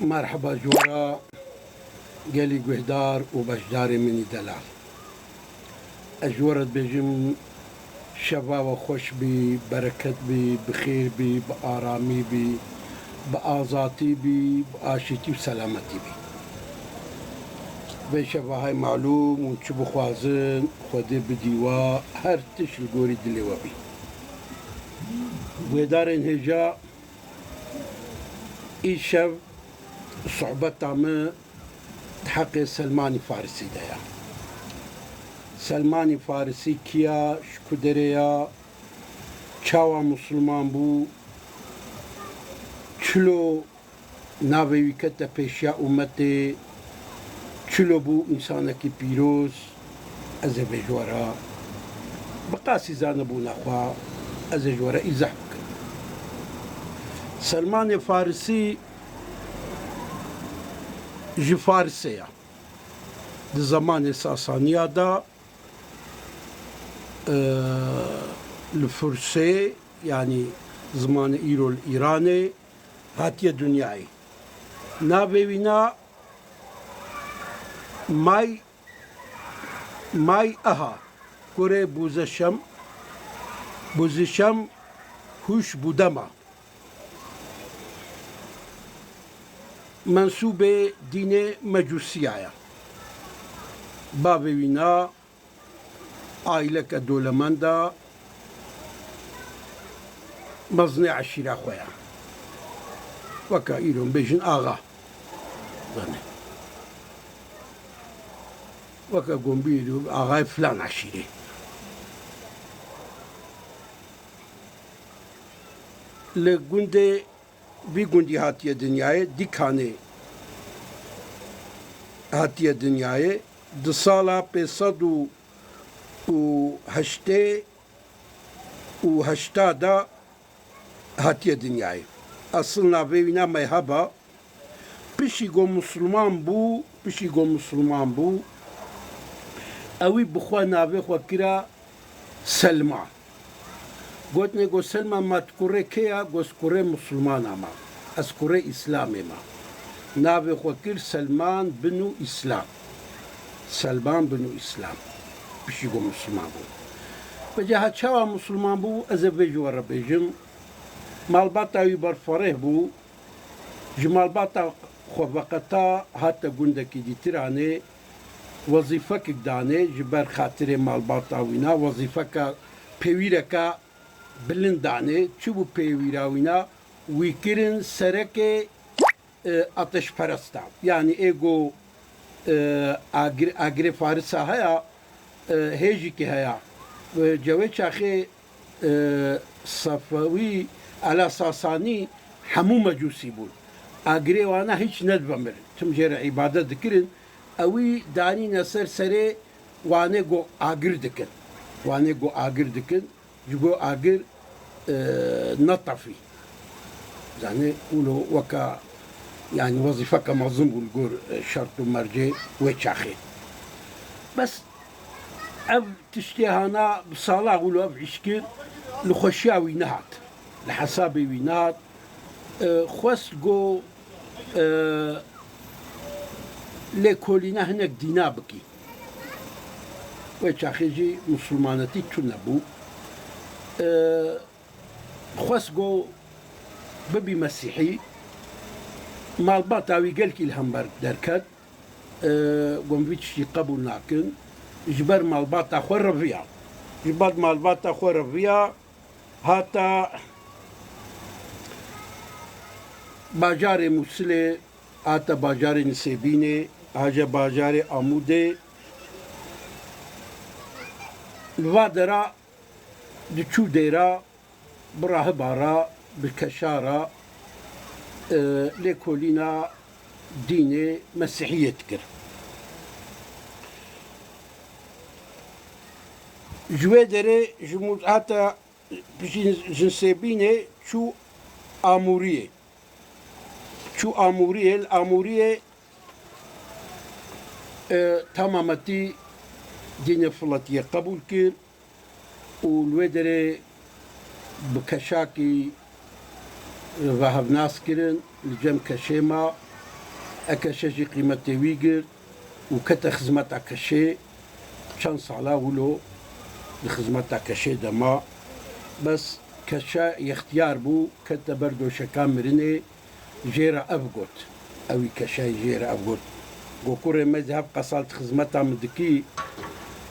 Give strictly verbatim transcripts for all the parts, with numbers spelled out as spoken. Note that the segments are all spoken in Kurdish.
Merheba ji we re gelî guhdar û beşdarê min î delal. Ez ji we re dibêjim, şeva we xweş bî, bereket bî, bi xêr bî, bi aramî bî, bi azatî bî, bi aşîtî û selametî bî. Vê şeva hay malûm hûn çi bixwazin, Xwedê bidî we, her tişt li gorî dilê we bî. Guhdarên hêja, îşev sohbeta min di heqê Selmanî Farisî de ye. Selmanî Farisî kî ya, ji ku derê ya, çawa Musulman bû, çilo navê wî kete pêşiya umetê, çilo bû însanekî pîroz, ez ê vê ji we re bi qasî zanibûna xwe, ez ê ji we re îzah bikim. Selmanê Farisî ji Farisê ye. Di zemanê Sasaniya de, e, li Fursê, yanî zimanê îro li Îranê, hatiye dinyayê. Navê wî na May, May Aha, kurê Bûzeşem, Bûzişem Hûş Bûdema. Mensûbê dînê Mecûsiya ye. Bavê wî na aîleke dolemenda mezinê eşîra xwe ye. Weke îro bêjin axa. Zanê. Weke gombî îro axayê filan eşîrê. Li gundê vî gundî hatiye dinyayê, Dîkanê hatiye dinyayê. Di sala pênc sed û heştê û heşta de hatiye dinyayê. Esil navê wî na Meyheba. Piştî ku misilman bû, piştî ku misilman bû, ewî bi xwe navê xwe kira Selman. Gotinê ku Selman, ma tu kurê kê ya? Got, kurê misilmana ma. Ez kurê Îslamê ma. Navê xwe kir Selman bin û Îslam. Selman bin û Îslam. Piştî ku misilman bû. Vêca ha çawa misilman bû, ez ê vê ji we re bêjim. Malbata wî berfereh bû. Ji malbata xwe veqeta hate gundekî dî Tiranê, wezîfekek danê ji ber xatirê malbata wîna, wezîfeka pêwîreka bilind danê. Çi bû pêwîra wîna? Wî kirin serekê, e, ateşperesta. Yanî ê go, e, agir-, agirê Farisa heya, e, hêjîkê heya. E, cewê çaxê, e, Sefewî, ela Sasanî hemû mecûsî bûn. Agirê wana hîç nedibe mirin. Tim jê re îbadet dikirin. Ewî danîne ser serê wanê go agir dikin. Wanê go agir dikin. Ji bo agir, e, netefî. Zanî, wilo weka, yanî, wezîfeke mezin bû li gor, e, şert û mercê wê çaxê. Bes ev tiştê hana bi sala wilo ev îş kir, li xweşiya wî nehat. Li hesabê wî nehat. E, xwest go, e, lêkolîna hinek dîna bikî. Wê çaxê jî misilmanetî tune bû. E, xwest go bibî mesîhî. Malbata wî gelkî li hember derket. E, got, vî tiştî qebûl nakin. Ji ber malbata xwe reviya. Ji ber malbata xwe reviya, hate bajarê Mûsilê, hate bajarê Nisêbînê, hace bajarê Amûdê. Li va dera diçû dêra, bi rahiba re, bi keşa re, e, lêkolîna dînê Mesîhiyê dikir. Ji wê derê ji Mû-, heta Ji, ji Nisêbînê çû Amûriyê. Çû Amûriyê, li Amûriyê, e, temametî dînê filetiyê qebûl kir û li wê derê bi keşakî, e, ve hevnas kirin, li cem keşê ma. e keşe jî qîmetê wî girt û kete xizmeta keşê. Çend sala wilo di xizmeta keşê de ma. Bes keşe yextiyar bû, kete ber doşeka mirinê, jê re ev got. Ewî keşeyê jê re ev got. Go, kurê me, zî hevqa sal tu xizmeta min dikî,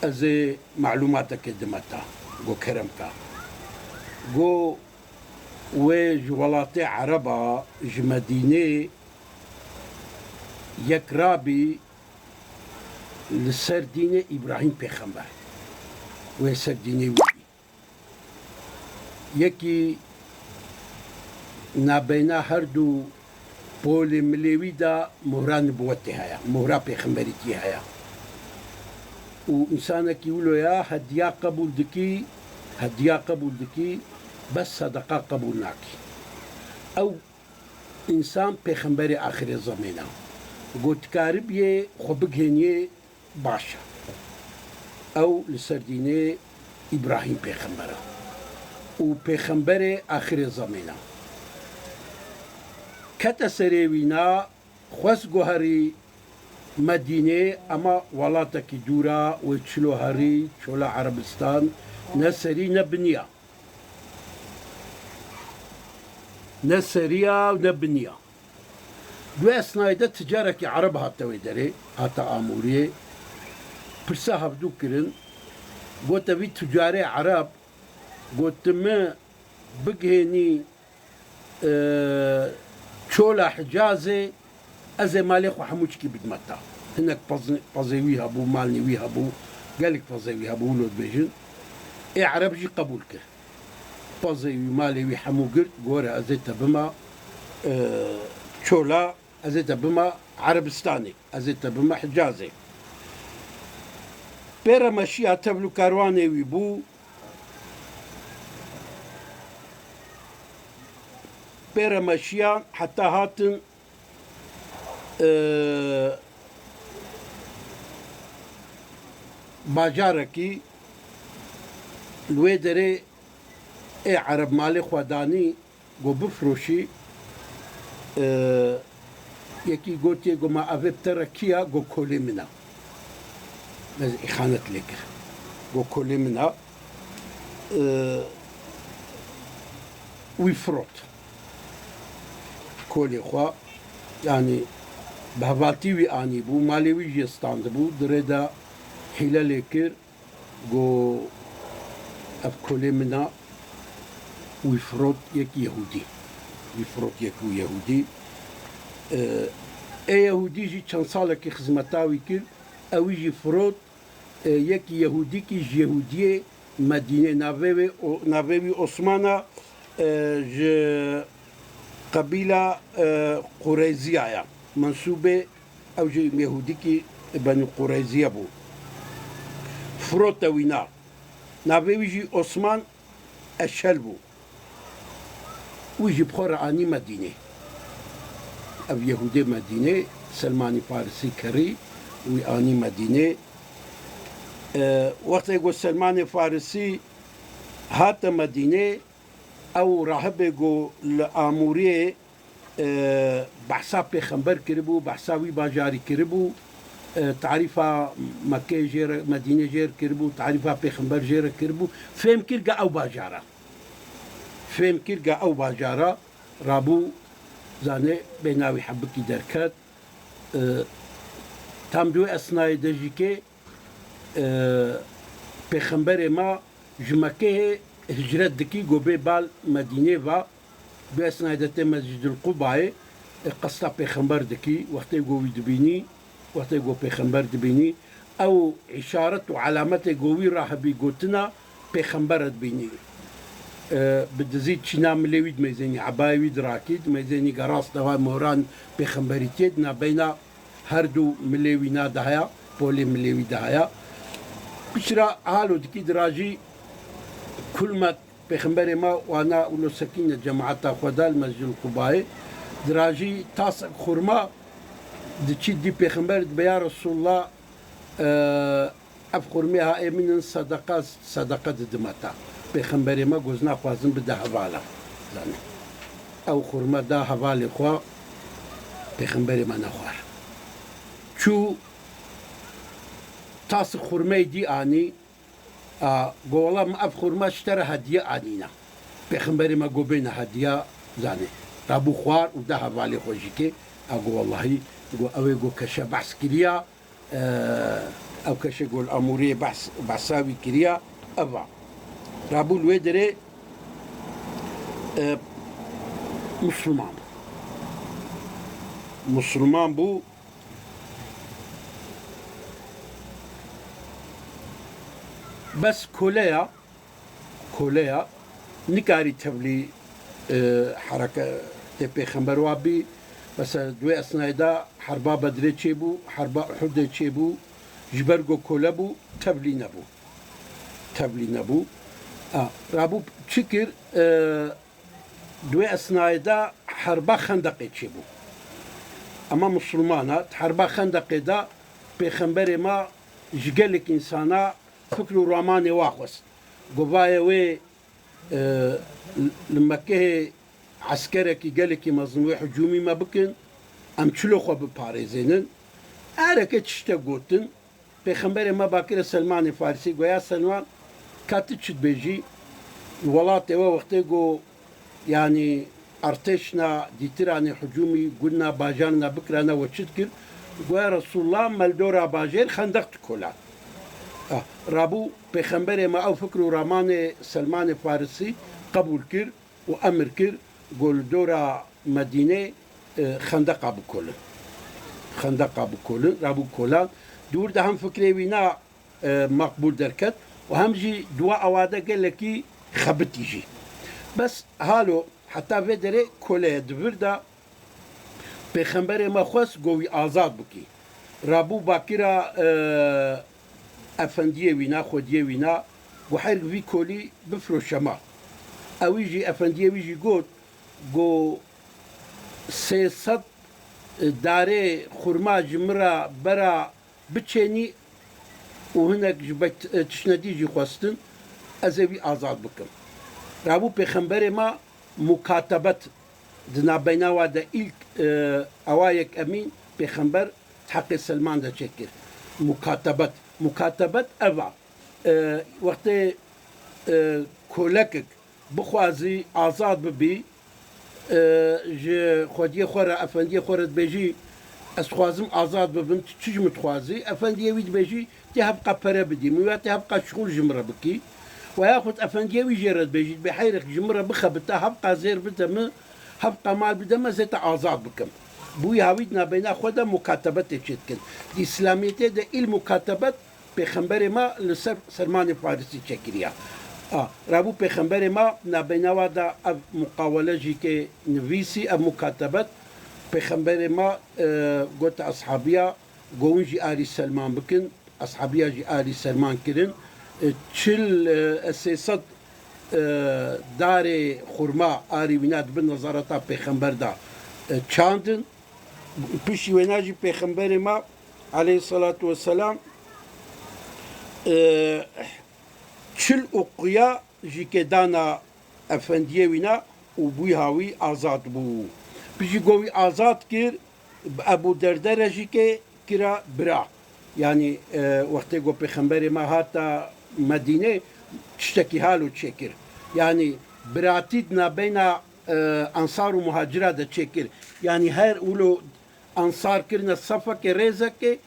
ez ê malûmatekê dime te. Go, kerem ke. Go, wê ji welatê Ereba, ji Medînê yek rabî li ser dînê Îbrahîm Pêxember. Wê ser dînê wî bî. Yekî nabeyna her du polê milê wî de mohra nibûwetê heye, mohra pêxemberîtiyê heye. Û însanekî wilo ya hediya qebûl dikî, hediya qebûl dikî, bes sedeqa qebûl nakî. Ew însan pêxemberê axirê zemêna. Go, dikaribiyê xwe bigihêniyê, baş e. Ew li ser dînê Îbrahîm pêxember e û pêxemberê axirê zemêna. Kete serê wîna, xwest guherî Medînê, ema welatekî dûr e, wê çilo herî, çola Erebistan, ne serî ne biniya. Ne seriya û ne biniya. Di wê esnayê de ticarekî Ereb hate wê derê, hate Amûriyê. Pirsa hevdû kirin, gote vî ticarê Ereb, got, tu min bigihênî, e, çola Hicazê, ez ê malê xwe hemû çikî bidime te. Hinek pez-, pezê wî hebû, malnê wî hebû, gelek pezê wî hebû, wilo dibêjin. Ê Ereb jî qebûl kir. Pezê wî, malê wî hemû girt, gore ez ê te bima, e, çola, ez ê te bima Erebistanê, ez ê te bima Hicazê. Pê re meşiya tevlû karwanê wî bû, pê re meşiya heta hatin, e, bajarekî li wê derê ê Ereb malê xwe danî, go bifiroşî, e, yekî gotiye, go ma ev ê bi te re kî ya, go kolê min a. Ez îxanet lê kir. Go kolê min a. E, wî firot. Kolê xwe, yanî bi hevaltî wî anîbû, malê wî jê standibû, di rê de hîle lê kir, go ev kolê min a, wî firot yek Yehûdî. Wî firot yek û Yehûdî. E, ê Yehûdî jî çend salekî xizmeta wî kir, ewî jî firot, e, yekî Yehûdîkî ji Yehûdiyê Medînê, navê wê o-, navê wî Osman a, e, ji qebîla, e, Qureyziya ya. Mensûbê ew jî Yehûdîkî Benî Qureyziye bû. Firote wîna. Navê wî jî Osman Eşel bû. Wî jî bi xwe re anî Medînê. Ev Yehûdê Medînê, Selmanî Farisî kerî, wî anî Medînê. E, wextê ku Selmanê Farisî hate Medînê, ew rahibê ku li Amûriyê, e, behsa pêxember kiribû, behsa wî bajarî kiribû, e, tarîfa Mekkeyê jê re, Medînê jê re kiribû, tarîfa pêxember jê re kiribû, fêm kir ga ew bajara. Fêm kir ga ew bajara rabû, zanê bêhna wî hebikî derket. E, tam di wê esnayê de jî kê, e, pêxemberê me ji Mekkeyê hicret dikî, go bê bal Medînê va. Di esnayê de tê Mescîdil Qubayê, e, qesta pêxember dikî. Wextê go wî dibînî, wextê go pêxember dibînî, ew îşaret û alametê go wî rahibî gotina pêxember dibînî. E, bi dizî çîna milê wî dimeyzênî, ebayê wî dirakî, dimeyzênî ge rast de va moran pêxemberîtiyê di nabeyna her du milê wî na de haya, polê milê wî de haya. Piştre halo dikî dirajî kulmet pêxemberê me wana wilo sekîne cemaeta xwe da li Mescid Qubayê. Dirajî tasek xurma diçî dî pêxember dibe, ya Resulullah, e, ev xurmê ha ê min in, sedeqa, sedeqa didime te. Pêxemberê me go ez naxwazim bide hevala. Zanî. Ew xurma da hevalê xwe, pêxemberê me nexwar. Çû tasik xurmeyê dî anî, a, go, wela min ev xurma ji te re hediye anîne. Pêxemberê me go bêne hediya, zanê. Rabû xwar û da hevalê xwe jî kê. A, go, welahî, go, ew ê go keşe behs kiriya, e, ew keşe go li Amûriyê behs, behsa wî kiriya, ev a. Rabû li wê derê, e, Musulman bû. Musulman bû. Bes koleya, koleya nikarî tevlî, e, hereketê pêxember wa bî. Mesela di wê esnayê de herba Bedrê çêbû, herba Uhudê çêbû, ji ber ku kole bû, tevlî nebû. Tevlî nebû. A, rabû çi kir? E, Di wê esnayê de herba Xendeqê çêbû. Ema Musulmana, di herba Xendeqê de Pêxemberê me ji gelek însana fikr û ramanê wa xwest. Go vaye wê, e, li Mekkehê eskerekî gelekî mezin wê hicûmî me bikin, em çilo xwe biparêzênin. Ereke tiştek gotin, Pêxemberê me bakire Selmanê Farisî, goya Selman, ka tu çi dibêjî? Welatê we wextê go, yanî, artêşna dîtiranê hicûmî gundna bajarna bikirana we çi dikir? Goya Resulullah me li dora bajêr xendeq dikolan. Ah, rabû Pêxemberê me ew fikr û ramanê Selmanê Farisî qebûl kir û emir kir, go li dora Medînê, e, xendeqa bikolin. Xendeqa bikolin, rabû kolan. Di wir de hem fikrê wî na, e, maqbûl derket û hem jî di wa awa de gelekî xebitî jî. Bes halo heta vê derê kole ye. Di vir de Pêxemberê me xwest go wî azad bikî. Rabû bakira, e, efendiyê wî na, xwediyê wî na, go her vî kolî bifroşe ma. Ewî jî, efendiyê wî jî got, go sê sed darê xurma ji min re bera biçênî û hinek ji bet-, tişnedî jî xwestin, ez ê wî azad bikim. Rabû Pêxemberê me mukatebet di nabeyna wa de îlk, e, ewa yek emîn Pêxember heqê Selman de çêkir. Mukatebet. Mukatebet ev a. E, wextê, e, kolekek bixwazî azad bibî, e, ji xwediyê xwe re, efendiyê xwe re dibêjî, ez dixwazim azad bibim, tu çi ji min dixwazî? Efendiyê wî dibêjî, tê hevqa pere bidî min ya tê hevqa şixul ji min re bikî. Ve yaxud efendiyê wî jê re dibêjî, dibê heyrek ji min re bixebite, hevqa zêr bide min, hevqa mal bide min, ez ê te azad bikim. Bi wî hawî di nabeyna xwe de mukatebetê çêdikin. Di Îslamiyetê de îl mukatebet Pêxemberê me li ser Selmanê Farisî çêkiriya. A, rabû Pêxemberê me nabeyna wa de ev muqawele jî ke nivîsî, ev mukatebet Pêxemberê me, e, gote eshabiya, go hûn jî arî Selman bikin, eshabiya jî arî Selman kirin. E, çil, e, sê sed, e, darê xurma arî wîna di bin nezareta Pêxember de, e, çandin. Piştî wêna jî Pêxemberê me aleyhisselatu vesselam, e, çil uqiya jî ke dana efendiyê wîna û bûyha wî azad bû. Piştî go wî azad kir, bi Ebû Derde re jî ke kira bira. Yanî, e, wextê go Pêxemberê me hata Medînê, tiştekî halo çêkir. Yanî biratî di nabeyna, e, Ensar û Muhacira de çêkir. Yanî her wilo Ensar kirine sefekê rêzekê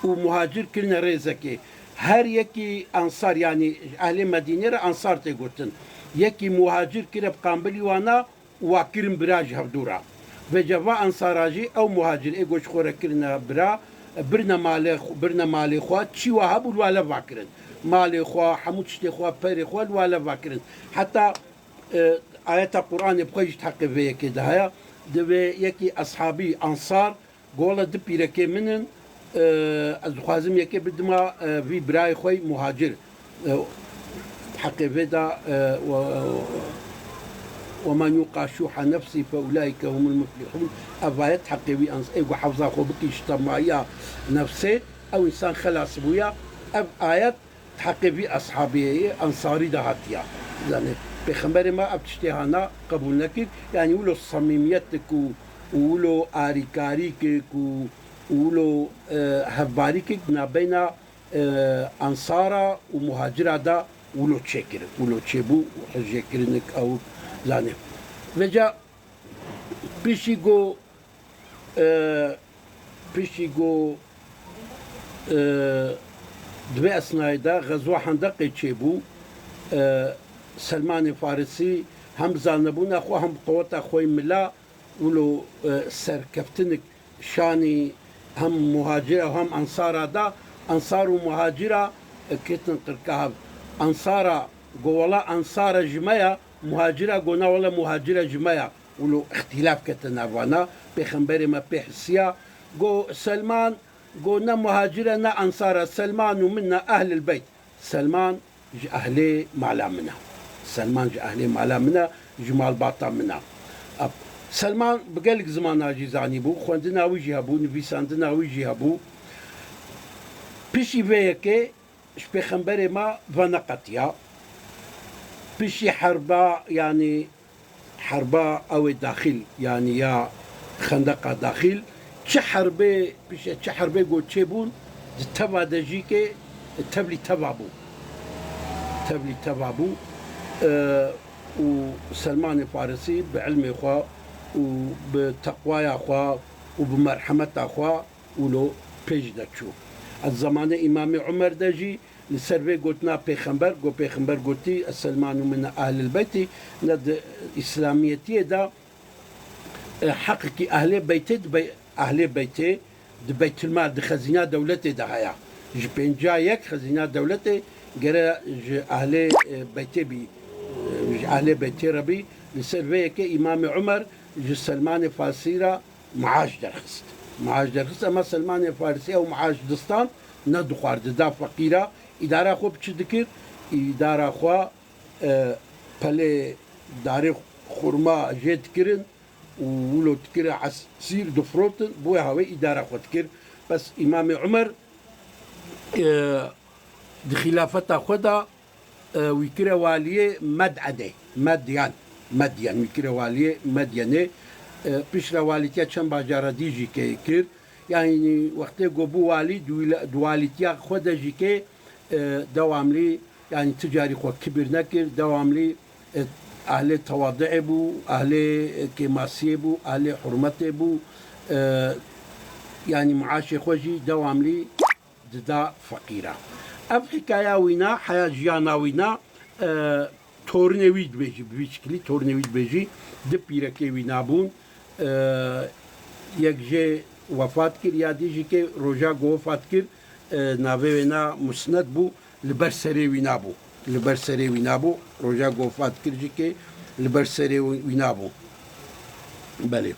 û Muhacir kirine rêzekê. Her yekî Ensar, yanî ehlê Medînê re Ensar tê gotin. Yekî Muhacir kire bi qambilî wana û wa kirin bira ji hevdû re. Vêca va Ensara jî ew Muhacir ê go ji xwe re kirine bira, birine malê xwe, birine malê xwe, çi wa hebû li wa lev va kirin. Malê xwe, hemû tiştê xwe, perê xwe li wa lev va kirin. Heta, e, ayeta Qur'anê bi xwe jî di heqê vê yekê de heye. Divê yekî eshabî Ensar, Gola du pîrekê min in, e, ez dixwazim yekê bidima, e, vî birayê xwe yî muhacir. E, heqê vê de, e, we, we men yuqa şuha nefsî fe ulaîke humul muflihûn. Ev ayet heqê wî ans-, ê ku hefza xwe bikî ji temayiya nefsê, ew însan xelas bûya. Ev ayet Heqê vî eshabiyê yê Ensarî de hatiya. Zanê, Pêxemberê me ev tiştê hana qebûl nekir. Yanî wilo samîmiyetik û, û wilo arîkarîkek û, Wilo, e, hevbarîkek di navbeyna, e, ensara û muhacira de wilo çêkir, wilo çêbû û hejêkirinik ew zanê. Veca piştî ku, e, piştî ku, e, di vê esnayê de Xezwa Hendeqê çêbû, e, Selmanê Farisî hem zanebûna xwe hem qeweta xwe yê mila wilo, e, serkeftinik şanî hem muhacira hem ensara da, ensar û muhacira, e, ketin qirka hev. Ensara go wela ensara ji me ya, muhacira go na wela muhacira ji me ya. Wilo îxtîlaf kete navana, pêxemberê me pê hisiya, go Selman, go ne muhacira ne ensara, Selman û min ne ehlil beyt. Selman ji ehlê mala min e. Selman ji ehlê mala min e, ji malbata min e. Ap-, Selman bi gelek zimana jî zanîbû, xwendina wî jî hebû, nivîsandina wî jî hebû. Piştî vê yekê ji pêxemberê me veneqetiya. Piştî herba, yanî herba ew ê daxil, yanî ya xendeqa daxil, çi herbê, pişe çi herbê got çêbûn, di teva de jî ke tevlî teva bû. Tevlî teva bû. E, û Selmanê Farisî bi ilmê xwe û bi teqwaya xwe û bi merhemeta xwe wilo pêş de çû. Ez zemanê Îmamê Umer de jî li ser vê gotina pêxember, got pêxember gotî, "Ez Selman û min ehlil beytî", ne di îslamiyetiyê de, e, heqekî ehlê beytê di bey-, ehlê beytê di beytilmal, di xezîna dewletê de heye. Ji pênca yek xezîna dewletê gere ji ehlê, e, beytê bî, e, ji ehlê beytê re bî. Li ser vê yekê Îmamê Umer ji Selmanê Fasî re Maaş derxist. Maaş derxist, ema Selmanê Farisî ew maaş distan, nedixwar, dida feqîra. Îdara xwe bi çi dikir? Îdara xwe, e, pelê darê xurma jê dikirin û wilo dikire esîr, difrotin, bi wê hawê îdara xwe dikir. Bes Îmamê Umer, e, di xîlafeta xwe de, e, wî kire waliyê Med'enê. Medyen. Medyen. Wî kire waliyê Medyenê. E, piştre walîtiya çend bajara dî jî kê-, kir. Yanî wextê ku bû walî, di wîla-, di walîtiya xwe de jî kê, e, dewamlî, yanî ti carî xwe kibir nekir, dewamlî, e, ehlê tewadi'ê bû, ehlê, e, kêmasiyê bû, ehlê hurmetê bû, e, yanî maaşê xwe jî dewamlî dida feqîra. Ev hikaya wîna, heya jiyana wîna, e, torinê wî dibêjî, bi vî şikilî torinê wî dibêjî, di pîrekê wîna bûn, e, yek jê wefat kir, ya dî jî kê roja ku wefat kir, e, navê wê na Musned bû, li ber serê wîna bû. Li ber serê wîna bû, roja ku wefat kir jî kê li ber serê wî-, wîna bû. Belê.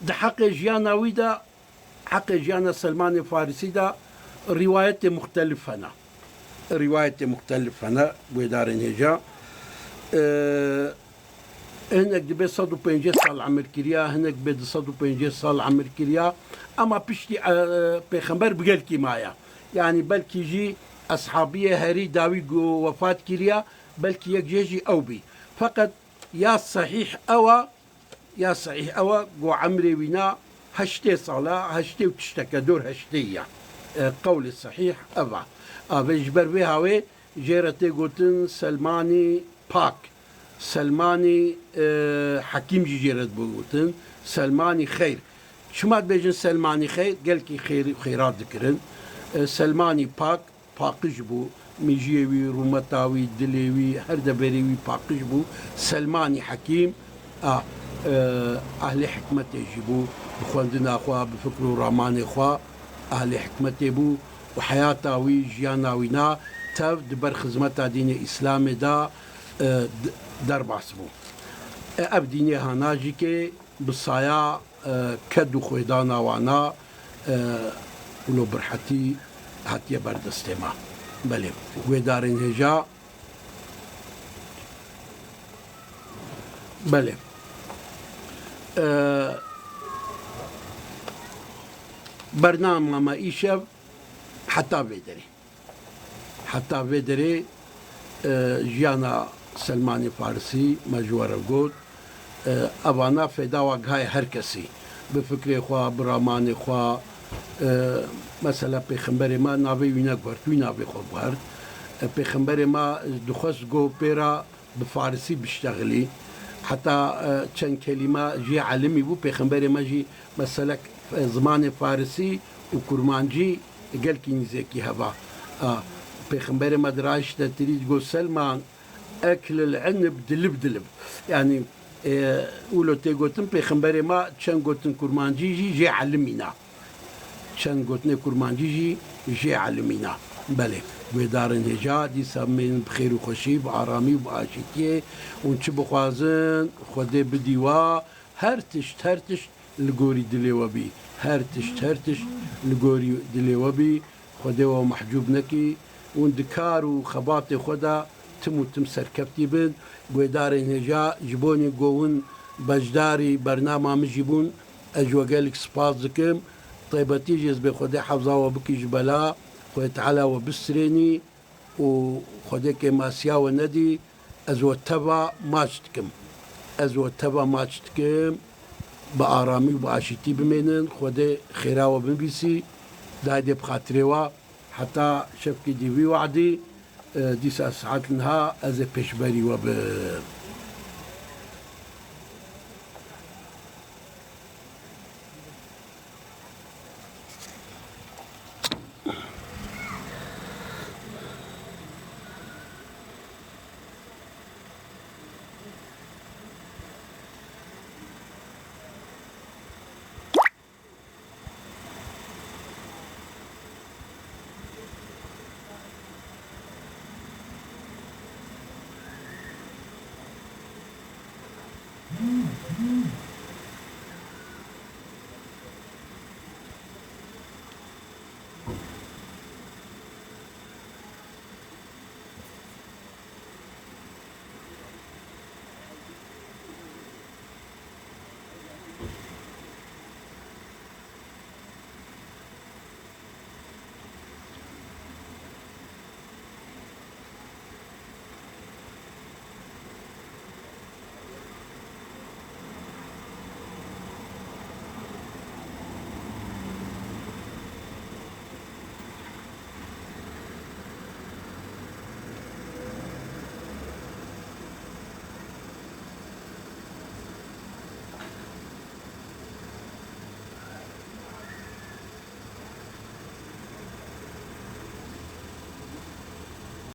Di heqê jiyana wî de, heqê jiyana Selmanê Farisî de rîwayetê muxtelif hene. Rîwayetê muxtelif hene, guhdarên hêja. Ee, hinek dibê sed û pêncî sal emir kiriya, hinek dibê du sed û pêncî sal emir kiriya. Ema piştî, e, pêxember bi gelkî maye. Yanî belkî jî eshabiyê herî dawî ku wefat kiriya, belkî yek jê jî ew bî. Feqet ya sehîh ew e, ya sehîh ew e ku emrê wîna heştê sal e, heştê û tişteke dor heştê ye. E, qewlê sehîh ev e. Avê ji ber vê hawê jê re tê gotin Selmanî Pak, Selmanî, e, Hekîm jî jê re dibe gotin, Selmanî Xeyr. Çima dibêjin Selmanî Xeyr? Gelkî xêr-, xêrat dikirin. E, Selmanî Pak, paqij bû, mijiyê wî, rûmeta wî, dilê wî, her deverê wî paqij bû. Selmanî Hekîm, a, e, ehlê hikmetê jî bû, bi xwendina xwe, bi fikr û ramanê xwe ehlê hikmetê bû û heyata wî, jiyana wî na tev di ber xizmeta dînê Îslamê de, e, d-, derbas bû. E, ev dînê hana jî kê bi saya, e, ked û xwêdana wana, e, wilo birhetî hatiye ber destê me. Belê, guhdarên hêja. Belê. E, bernama me îşev heta vê derê. Heta vê derê, e, jiyana Selmanê Farisî me ji we re got. E, evana feyda wa gihayê her kesî. Bi fikrê xwe, bi ramanê xwe, e, mesela Pêxemberê me navê wî neguhert, wî navê xwe guhert. E, Pêxemberê me dixwest go pê re bi farisî biştexilî. Heta, e, çend kelîme jê elimî bû, Pêxemberê me jî meselek, e, zimanê farisî û kurmancî gelkî nîzekî heva. A, Pêxemberê me dirayişte tirî, digot, Selman, eklil inib dilib dilib. Yanî, e, wilo tê gotin, Pêxemberê me çend gotin kurmancî jî jê elimîna. Çend gotinê kurmancî jî jê elimîna. Belê, guhdarên hêja, dîsa bimênin bi xêr û xweşî, bi aramî û bi aşîtiyê. Hûn çi bixwazin, Xwedê bidî wa. Her tişt, her tişt li gorî dilê we bî. Her tişt, her tişt li gorî dilê we bî. Xwedê we mehcûb nekî. Hûn di kar û xebatê xwe de tim û tim serkeftî bin. Guhdarên hêja, ji bonî go hûn beşdarî bernama min jî bûn, ez ji we gelek spas dikim. Taybetî jî ez bê Xwedê hefza we bikî ji bela, Xwedê Teala we bistirênî û Xwedê kêmasiya we nedî. Ez we teva maç dikim. Ez we teva maç dikim. Bi aramî û bi aşîtî bimênin. Xwedê xêra we bibîsî. Daydê bi xatirê we. Heta şevkê dî vî we'dî, e, dîsa saet niha ez ê pêşberî we bim.